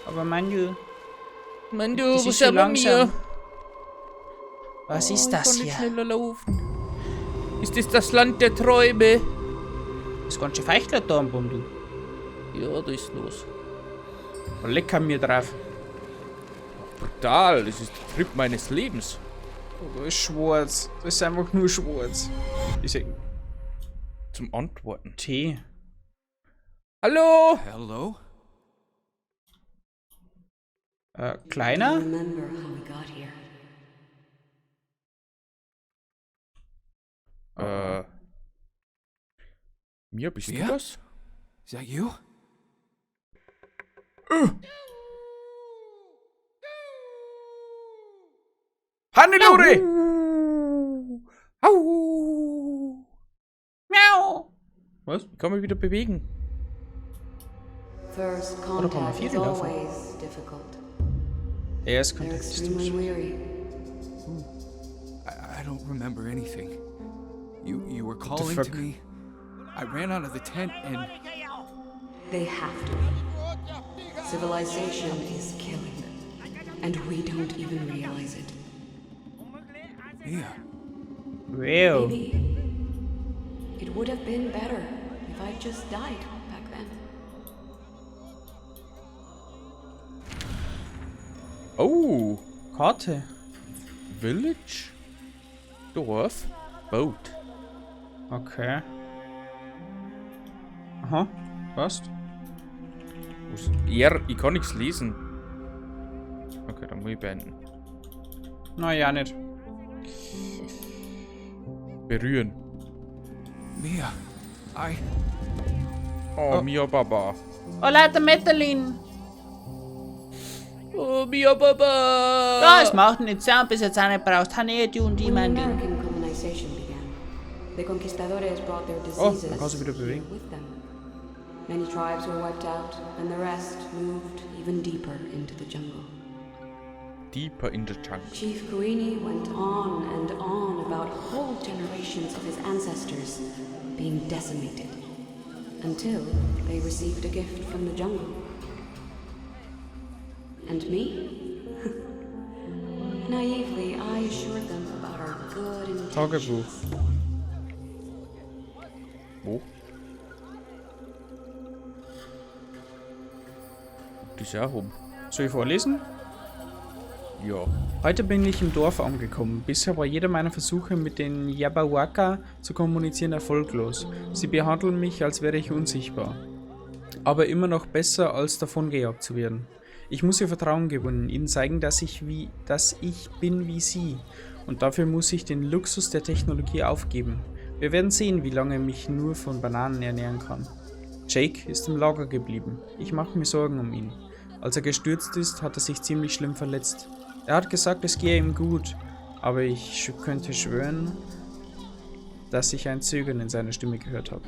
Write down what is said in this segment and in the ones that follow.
Aber Mann, du. Mann, du, Das wo ist so sind wir langsam. mir? Was Oh, ist ich das kann nicht hier? schneller laufen. Ist das das Land der Träume? Ist ganz schön feucht da am Boden, du. Ja, da ist los. Lecker mir drauf. Brutal, das ist der Trip meines Lebens. Oh, da ist schwarz. Da ist einfach nur schwarz. Ich seh Zum Antworten. Tee. Hallo? Hello? Kleiner? Remember how we got here. Mia, bist Mia? du das? Is that you? Hannelore! Au! Miau! Was? Ich kann mich wieder bewegen. First Oder kann man contact is Viere laufen? always difficult. Der erste They're Kontakt ist extremely weary. I don't remember anything. You were calling fuck? to me. I ran out of the tent and They have to be. Civilization is killing them, and we don't even realize it. Mia. Wow. Maybe it would have been better if I'd just died back then. Oh, Karte. Village? Dorf? Boat. Okay. Aha. Passt. Wo ist R? Ich kann nichts lesen. Okay, dann muss ich beenden. Na ja, nicht. Berühren. Mia, I Oh, Mia Baba. Hola, der Metalin. Oh, Mia Baba. Das macht nicht Sound, bis jetzt auch nicht brauchst. Hanne, du und die, When mein du. American colonization began, the conquistadores brought their Oh, diseases man kann sich wieder bewegen. here with them. Many tribes were wiped out, and the rest moved even deeper into the jungle. Deeper in the jungle. Chief Kuini went on and on about whole generations of his ancestors being decimated until they received a gift from the jungle. And me? Naively, I assured them about our good intentions. Tagebuch. Wo? Die ist ja rum. Soll ich vorlesen? Ja. Heute bin ich im Dorf angekommen. Bisher war jeder meiner Versuche, mit den Jabberwaka zu kommunizieren, erfolglos. Sie behandeln mich, als wäre ich unsichtbar. Aber immer noch besser, als davongejagt zu werden. Ich muss ihr Vertrauen gewinnen, ihnen zeigen, dass ich bin wie sie. Und dafür muss ich den Luxus der Technologie aufgeben. Wir werden sehen, wie lange ich mich nur von Bananen ernähren kann. Jake ist im Lager geblieben. Ich mache mir Sorgen um ihn. Als er gestürzt ist, hat er sich ziemlich schlimm verletzt. Er hat gesagt, es gehe ihm gut, aber ich könnte schwören, dass ich ein Zögern in seiner Stimme gehört habe.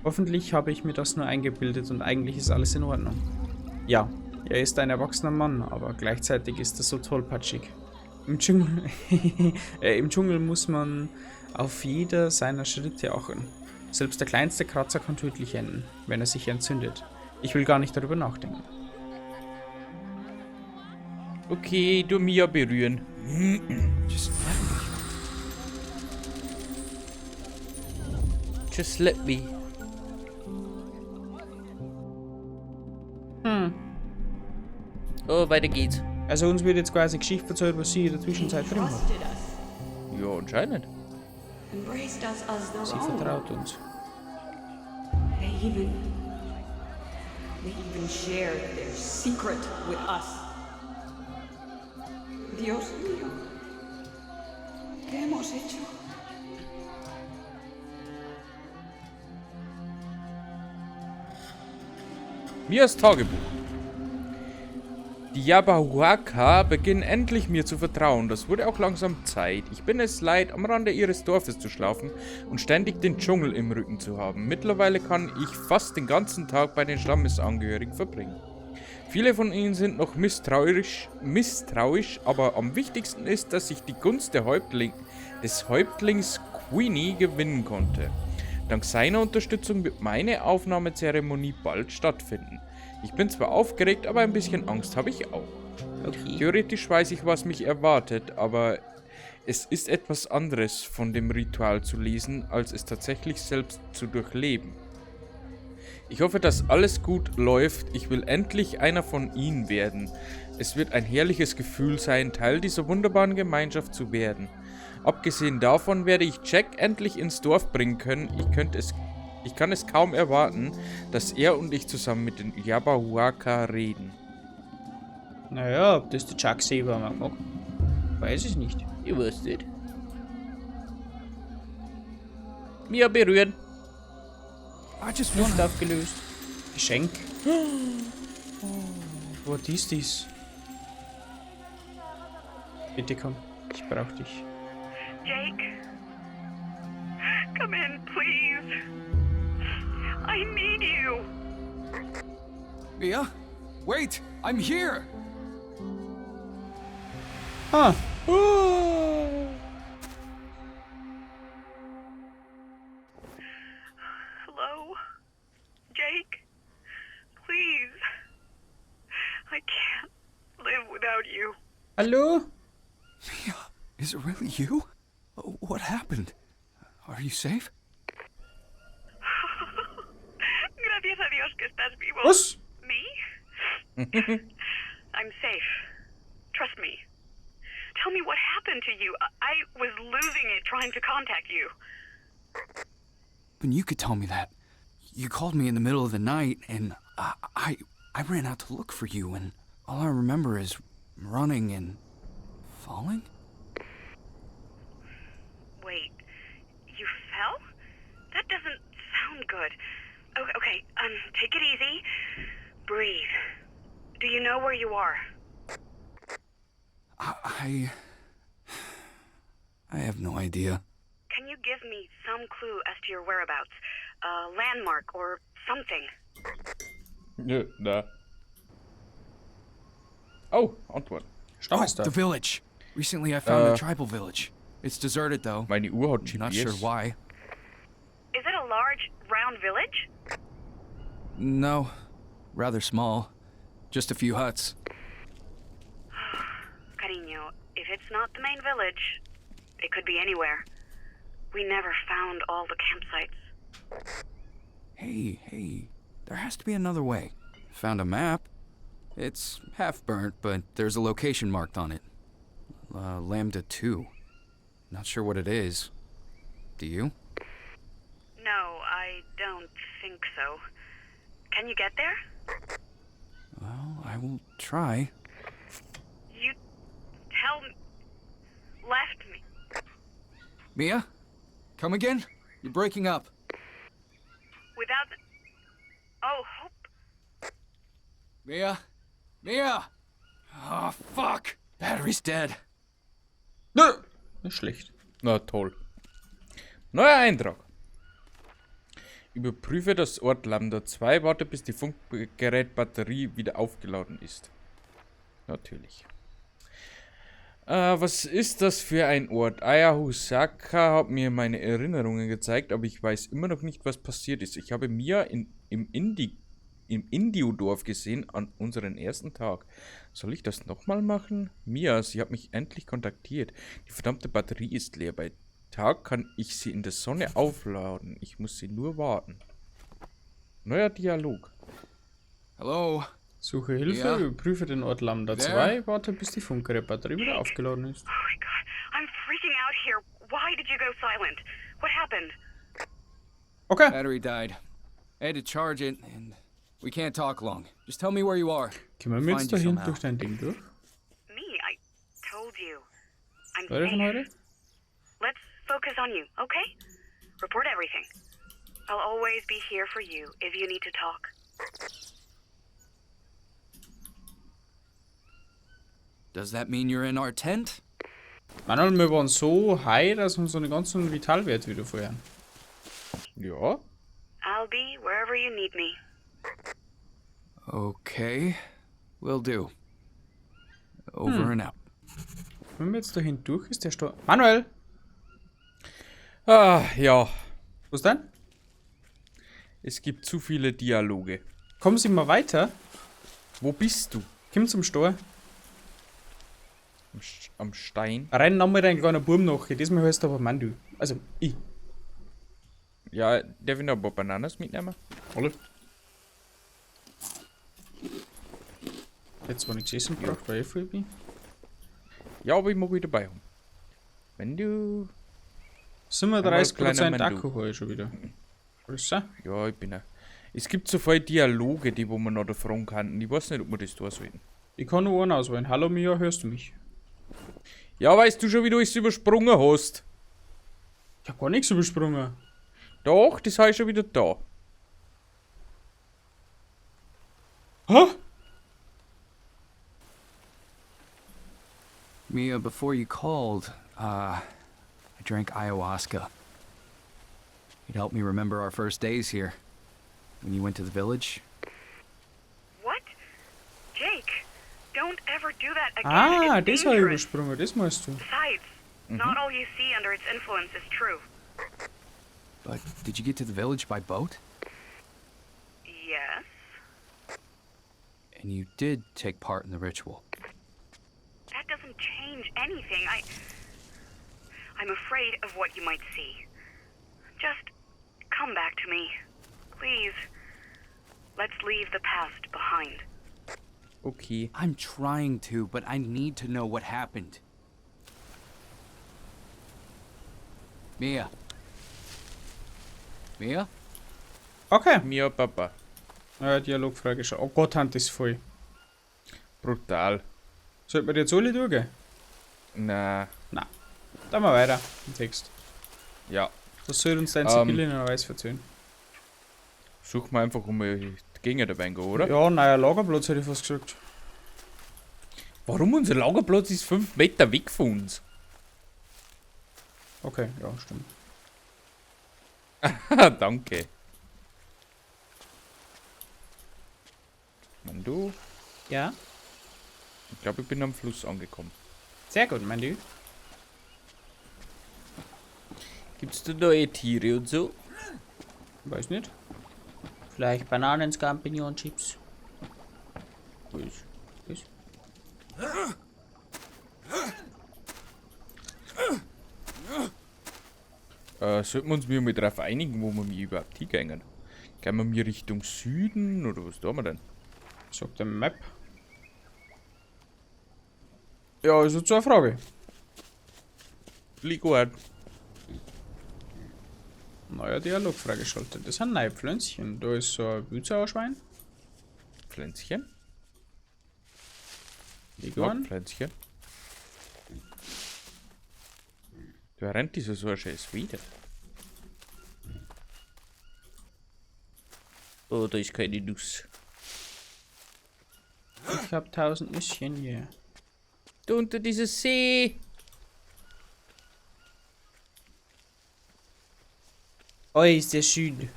Hoffentlich habe ich mir das nur eingebildet und eigentlich ist alles in Ordnung. Ja, er ist ein erwachsener Mann, aber gleichzeitig ist er so tollpatschig. Im Dschungel muss man auf jeder seiner Schritte achten. Selbst der kleinste Kratzer kann tödlich enden, wenn er sich entzündet. Ich will gar nicht darüber nachdenken. Okay, du Mia berühren. Just let me. Just let me. Oh, weiter geht's. Also uns wird jetzt quasi Geschichte erzählt, was sie in der Zwischenzeit drin hat. Trusted us. Ja, anscheinend. Embraced us as their Sie own. vertraut uns. They even shared their secret with us. Dios mío. ¿Qué hemos hecho? Mias Tagebuch. Die Jabberwaka beginnen endlich mir zu vertrauen. Das wurde auch langsam Zeit. Ich bin es leid, am Rande ihres Dorfes zu schlafen und ständig den Dschungel im Rücken zu haben. Mittlerweile kann ich fast den ganzen Tag bei den Stammesangehörigen verbringen. Viele von ihnen sind noch misstrauisch, aber am wichtigsten ist, dass ich die Gunst des Häuptlings Queenie gewinnen konnte. Dank seiner Unterstützung wird meine Aufnahmezeremonie bald stattfinden. Ich bin zwar aufgeregt, aber ein bisschen Angst habe ich auch. Okay. Theoretisch weiß ich, was mich erwartet, aber es ist etwas anderes, von dem Ritual zu lesen, als es tatsächlich selbst zu durchleben. Ich hoffe, dass alles gut läuft. Ich will endlich einer von ihnen werden. Es wird ein herrliches Gefühl sein, Teil dieser wunderbaren Gemeinschaft zu werden. Abgesehen davon werde ich Jack endlich ins Dorf bringen können. Ich kann es kaum erwarten, dass er und ich zusammen mit den Yabahuaca reden. Naja, ob das der Chuck selber mag, weiß ich nicht. Ich weiß nicht. Mia berühren. I just Luft wanna. aufgelöst. Geschenk. What is this? Bitte komm, ich brauch dich. Jake? Come in, please. I need you. Mia? Wait! I'm here! Ah, Hello? Jake? Please. I can't live without you. Hallo? Mia, is it really you? What happened? Are you safe? Gracias a Dios que estás vivo. Was? Me? I'm safe. Trust me. Tell me what happened to you. I was losing it trying to contact you. But you could tell me that. You called me in the middle of the night, and I ran out to look for you, and all I remember is running and falling. Wait, you fell? That doesn't sound good. Okay, okay, take it easy. Breathe. Do you know where you are? I have no idea. Can you give me some clue as to your whereabouts? A landmark or something? Nö, na. Oh, Antwort. Stammesdorf. The village. Recently, I found a tribal village. It's deserted though. Meine Uhr hat GPS. Not sure why. Is it a large, round village? No, rather small. Just a few huts. Cariño, if it's not the main village, it could be anywhere. We never found all the campsites. Hey, hey, there has to be another way. Found a map. It's half burnt, but there's a location marked on it. Lambda 2. Not sure what it is. Do you? No, I don't think so. Can you get there? Well, I will try. You tell me. Left me. Mia? Come again? You're breaking up. Without. Oh, Hope. Mia? Mia! Oh, fuck! Battery's dead. Nö. Nicht schlecht. Na toll. Neuer Eintrag. Überprüfe das Ort Lambda 2, warte, bis die Funkgerätbatterie wieder aufgeladen ist. Natürlich. Was ist das für ein Ort? Ayahusaka hat mir meine Erinnerungen gezeigt, aber ich weiß immer noch nicht, was passiert ist. Ich habe Mia im Indio-Dorf gesehen an unserem ersten Tag. Soll ich das nochmal machen? Mia, sie hat mich endlich kontaktiert. Die verdammte Batterie ist leer. Bei Tag kann ich sie in der Sonne aufladen. Ich muss sie nur warten. Neuer Dialog. Hello? Suche Hilfe, Ja. überprüfe den Ort Lambda There. 2, warte, bis die Funkgerätbatterie wieder aufgeladen ist. Oh my God, I'm freaking out here. Why did you go silent? What happened? Okay. Battery died. I had to charge it, and we can't talk long. Just tell me where you are. Können wir jetzt Find you dahin somehow. durch dein Ding durch? Me, I told you. I'm Leute von safe. heute? Let's focus on you, okay? Report everything. I'll always be here for you if you need to talk. Does that mean you're in our tent? Manuel, wir waren so high, dass wir unseren ganzen Vitalwert wieder verlieren. Ja. I'll be wherever you need me. Okay. Will do. Over and out. Wenn wir jetzt dahin durch, ist der Sto. Manuel! Ah, ja. Wo ist denn? Es gibt zu viele Dialoge. Kommen Sie mal weiter. Wo bist du? Komm zum Stor. Am Stein? Renn nochmal dein kleiner Bub nach. Diesmal heißt aber Mandu. Also, ich. Ja, darf ich noch ein paar Bananas mitnehmen? Alle. Jetzt, wo ich essen braucht, weil ich voll bin. Ja, aber ich mag wieder dabei haben. Wenn du. 37% kleiner Mandu. Akku habe ich schon wieder. Alles so? Ja, ich bin auch. Es gibt so viele Dialoge, die wo man noch da fragen kann. Ich weiß nicht, ob wir das da sollten. Ich kann nur einen auswählen. Hallo Mia, hörst du mich? Ja, weißt du schon, wie du es übersprungen hast? Ich hab gar nichts übersprungen. Doch, das habe ich schon wieder da. Hä? Mia, before you called, I drank ayahuasca. It helped me remember our first days here. When you went to the village. What? Jake, don't ever do that again. Ah, It's das habe ich dangerous. übersprungen, das meinst du. Besides, not all you see under its influence is true. But did you get to the village by boat? Yes. And you did take part in the ritual. That doesn't change anything. I'm afraid of what you might see. Just come back to me. Please. Let's leave the past behind. Okay. I'm trying to, but I need to know what happened. Mia. Mia? Okay. Mia Papa. Ja, Dialogfrage schon. Oh Gott, hand ist voll. Brutal. Sollte man die jetzt alle durchgehen? Na, Na. Dann mal weiter im Text. ja. Was soll uns dein Sibylle noch alles erzählen? Such mal einfach um die Gänge dabei, oder? Ja, neuer Lagerplatz hätte ich fast gesagt. Warum unser Lagerplatz ist 5 Meter weg von uns? Okay, ja, stimmt. Danke. Mandu, Ja? ich glaube, ich bin am Fluss angekommen. Sehr gut, mein Dude. Gibt's da neue Tiere und so? Weiß nicht. Vielleicht Bananen, Champignon, Chips. Was? Was? Sollten wir uns mal darauf einigen, wo wir mir überhaupt hingehen? Gehen wir mir Richtung Süden oder was tun wir denn? Sagt der Map. Ja, ist jetzt so eine Frage. Liegt. Neuer Dialog freigeschaltet. Das sind neue Pflänzchen. Da ist so ein Wühlsauerschwein. Pflänzchen? Leguan. Pflänzchen. Da rennt dieser so ein scheiß wieder. Oh, da ist keine Nuss. Ich hab 1000 Nüsschen hier. Da unter dieser See. Oh, ist der schön.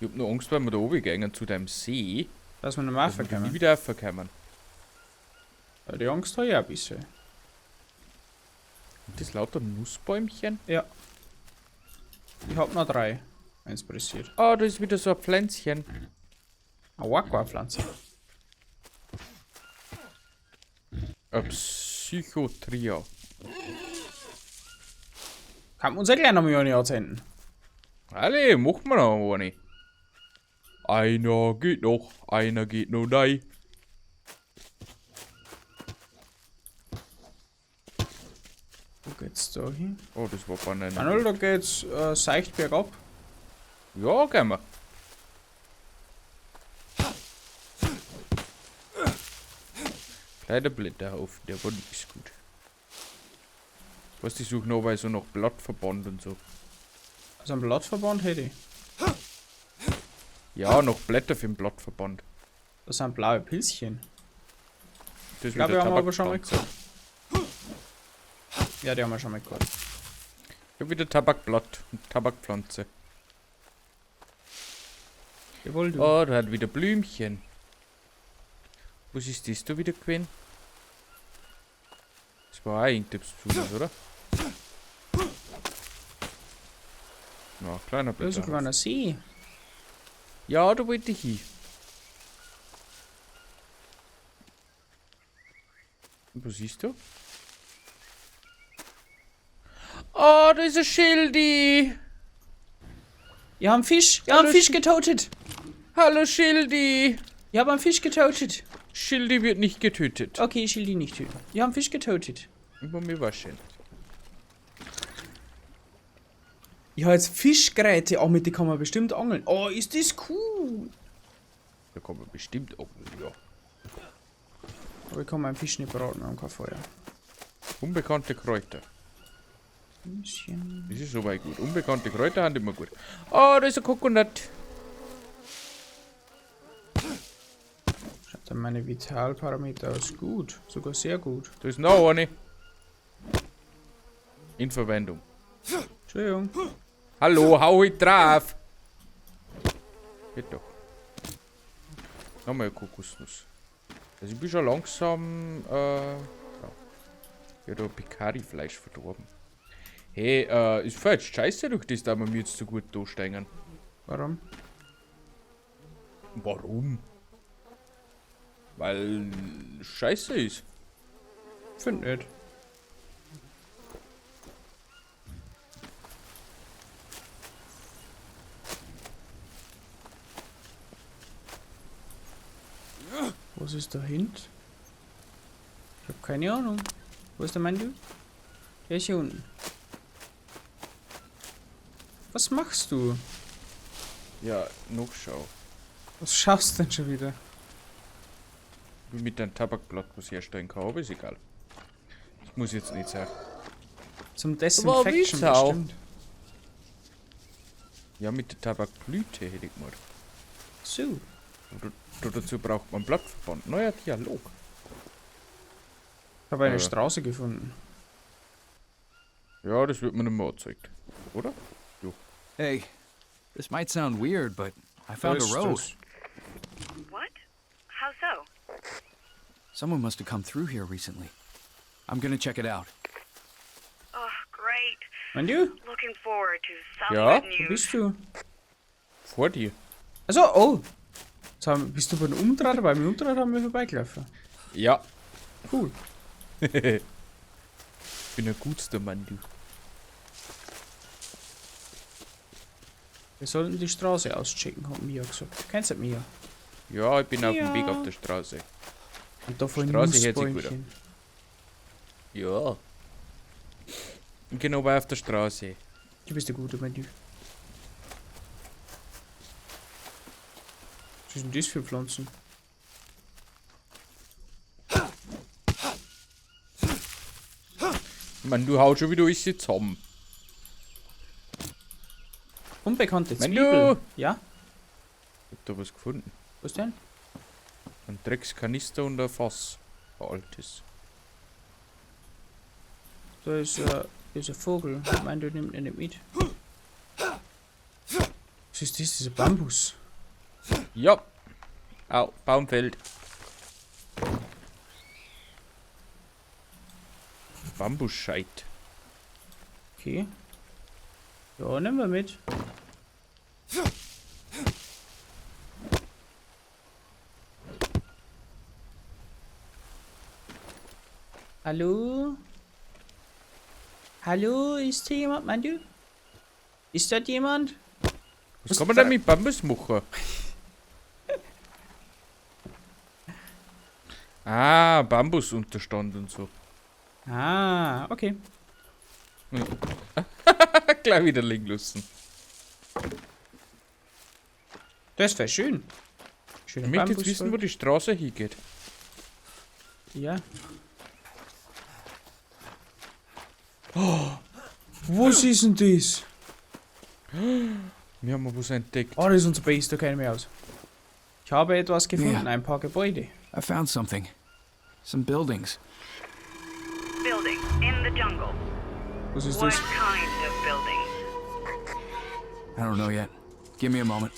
Ich hab nur Angst, weil wir da oben gehen zu deinem See, Dass wir nicht mehr dass wir da nie raufkommen. wieder raufkommen. Ja, die Angst habe ich auch ein bisschen. Und das lauter Nussbäumchen? Ja. Ich hab noch 3. Wenn's pressiert. Ah, da ist wieder so ein Pflänzchen. Eine Aqua-Pflanze. Ein Psychotria. Kann man uns ja gleich noch mal eine anzünden. Alle, machen wir noch eine. Einer geht noch, einer geht noch nein. Wo geht's da hin? Oh, das war Banane. Manuel, da geht's seicht bergab. Ja, gehen wir. Kleiner Blätterhaufen, der war nix gut. Was, ich suche noch, weil so noch Blattverband und so. Also einen Blattverband hätte ich. Ja, noch Blätter für den Blattverband. Das sind blaue Pilzchen. Das Ich glaube, wieder die haben wir aber schon mal Tabakpflanze. gehabt. Ja, die haben wir schon mal gehabt. Ich hab wieder Tabakblatt und Tabakpflanze. Jawohl, du. Oh, da hat wieder Blümchen. Was ist das da wieder gewesen? Das war auch irgendetwas Besonderes, oder? Ja, kleiner Da ist ein Blätterhaufen. kleiner See. Ja, da wollte ich hin. Was siehst du? Oh, da ist ein Schildi. Ich hab einen Fisch. Ich hab einen Fisch getötet. Hallo Schildi. Ich hab einen Fisch getötet. Schildi wird nicht getötet. Okay, Schildi nicht töten. Ich hab einen Fisch getötet. Über mir waschen. Ich habe jetzt Fischgräte. Oh, mit die kann man bestimmt angeln. Oh, ist das cool. Da kann man bestimmt angeln, ja. Aber ich kann meinen Fisch nicht braten, wir haben kein Feuer. Unbekannte Kräuter. Bisschen. Das ist soweit gut. Unbekannte Kräuter sind immer gut. Oh, da ist ein Coconut. Schaut dann meine Vitalparameter aus. Gut. Sogar sehr gut. Da ist noch eine. In Verwendung. Entschuldigung. Hallo, hau ich drauf. Geht doch. Nochmal eine Kokosnuss. Also ich bin schon langsam, ja. Ich hab da Picari-Fleisch verdorben. Hey, ist voll jetzt scheiße durch das, da wir mir jetzt so gut durchsteigen. Warum? Warum? Weil scheiße ist. Find nicht. Was ist da hinten? Ich hab keine Ahnung. Wo ist der Mandu? Der ist hier unten. Was machst du? Ja, noch schau. Was schaust du denn schon wieder? Wie mit einem Tabakblatt was herstellen kann, aber ist egal. Das muss jetzt nicht sein. Zum Aber Desinfection Witzau. bestimmt. Ja, mit der Tabakblüte hätte ich gemacht. So. Aber dazu braucht man Blattverband. Neuer Dialog. Ich habe eine Ja. Straße gefunden. Ja, das wird mir nicht mehr angezeigt. Oder? Jo. Hey, this might sound weird, but I found a ist road. das. What? How so? Someone must have come through here recently. I'm gonna check it out. Oh, great. Mandu, Looking forward to some Ja? good wo news. bist du? Vor dir. Also, oh. Jetzt bist du beim Umdraht? Beim Umdraht haben wir vorbeigelaufen. Ja. Cool. Ich bin ein guter Mann, du. Wir sollten die Straße auschecken, hat Mia gesagt. Kennst du Mia? Ja, ich bin auf dem Weg Ja. auf der Straße. Und da voll Straße hört sich gut an. Nussbäumchen. Ja. Genau bei auf der Straße. Du bist der gute Mann, du. Was ist denn das für Pflanzen? Man, du haust schon wieder alles zusammen. Unbekannte Mann, Zwiebel. du! Ja? Ich hab da was gefunden. Was denn? Ein Dreckskanister und ein Fass. Ein altes. Da ist ein Vogel. Ich meine, du nimmst ihn nicht mit. Was ist das? Dieser Bambus. Ja. Au, Baumfeld. Bambusscheit. Okay. Ja, nehmen wir mit. Hallo? Hallo, ist hier jemand, Mandu? Ist dort jemand? Was kann man denn mit Bambus machen? Ah, Bambusunterstand und so. Ah, okay. Gleich wieder liegen lassen. Das wäre schön. Schöner Ich möchte jetzt wissen, wo Bambuswald. die Straße hingeht. Ja. Oh, was ist denn das? Wir haben was entdeckt. Oh, das ist unser Base, da kenne ich mich aus. Ich habe etwas gefunden, Ja. ein paar Gebäude. I found something. Some buildings. Building in the jungle. Was ist What das? kind of building? I don't know yet. Give me a moment.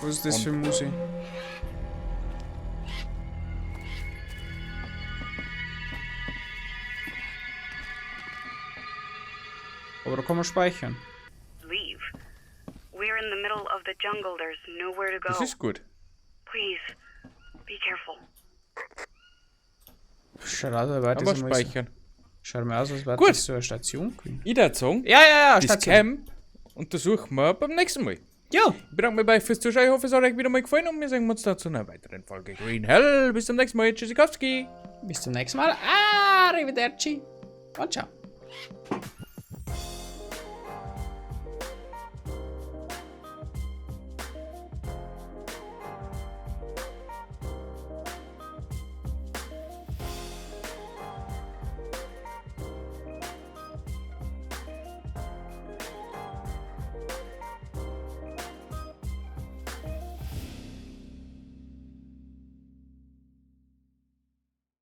Was ist das für Musik? kann man speichern. Leave. We're in the middle of the jungle. There's nowhere to go. Das ist gut. Please, be careful. Schaut aus, als wäre Aber das einmal so, speichern. schaut mir aus, als wäre Gut. das so eine Station gewesen. Ich würde sagen, Ja, das Station. Camp untersuchen wir beim nächsten Mal. Ja. Ich bedanke mich bei euch fürs Zuschauen. Ich hoffe, es hat euch wieder mal gefallen und wir sehen uns dann zu einer weiteren Folge Green Hell. Bis zum nächsten Mal. Tschüssikowski. Bis zum nächsten Mal. Arrivederci. Und ciao.